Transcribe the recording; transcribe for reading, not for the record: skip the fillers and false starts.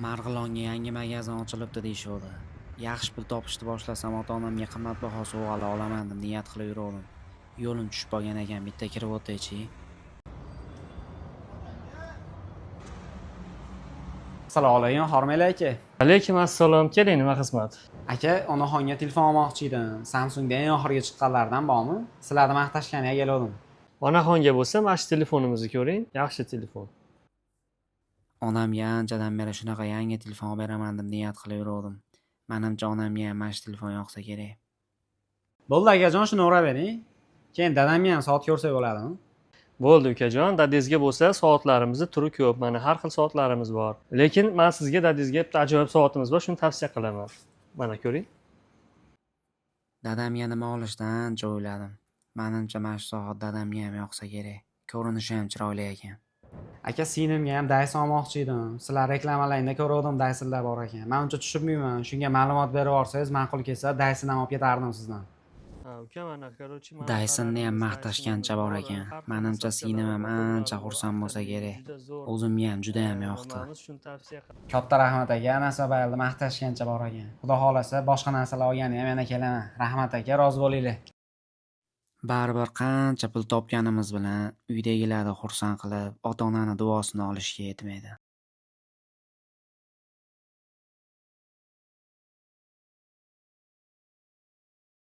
Marg'ilonga yangi magazin ochilibdi deyishuvdi. Yaxshi pul topishni boshlasam ota-onamga qimmatbaho sovg'alar olaman deb niyat qilib yuruvdim. Yo'lim tushib qolgan ekan, bitta kirib o'tay-chi. Assalomu alaykum, Hormel aka. Alaykum assalom. Keling, nima xizmat? Aka, onaxonga telefon olmoqchi edim. Samsungda eng oxirgi chiqqanlardan bormi? Sizlarni maqtashganiga keluvdim. Onaxonga bo'lsa, mana shu telefonimizni ko'ring. Yaxshi telefon. Onamga anchadan beri shunaqa yangi telefon olib beraman deb niyat qilib yuruvdim. Manimcha onamga ham mana shu telefon yoqsa kerak. Bo'ldi akajon, shuni uravering. Keyin dadamga ham soat ko'rsak bo'ladimi? Bo'ldi ukajon, dadangizga bo'lsa soatlarimizni turi ko'p. Mana har xil soatlarimiz bor. Lekin men sizga dadangizga bitta ajoyib soatimiz bor, shuni tavsiya qilaman. Mana ko'ring. Dadamga nima olishni ancha o'yladim. Manimcha mana shu soat dadamga ham yoqsa kerak. Ko'rinishi ham chiroyli ekan. Aka, singlimga ham Dyson olmoqchi edim. Sizlar reklamalaringda ko'ruvdim, Dysonlar bor ekan. Men uncha tushunmayman. Shunga ma'lumot berib yuborsangiz, ma'qul kelsa Dyson ham olib ketardim sizdan. Ha, uka, mana короче, mana Dysonni ham qararimiz, maqtashgancha bor Dysonimiz ekan. bor, har xil Manimcha singlim ham hisoblar ancha bor, xursand bo'lsa kerak. juda zo'r. O'zimga ham juda ham yoqdi. Nimamiz, shuni tavsiya qilaman. Katta rahmat aka, Anasabayni maqtashgancha bor ekan. Xudo xolasa boshqa narsalar olgani ham yana kelaman. Rahmat aka, rozi bo'linglar. Baribir qancha pul topganimiz bilan uydagilarni xursand qilib, ota-onani duosini olishga yetmaydi.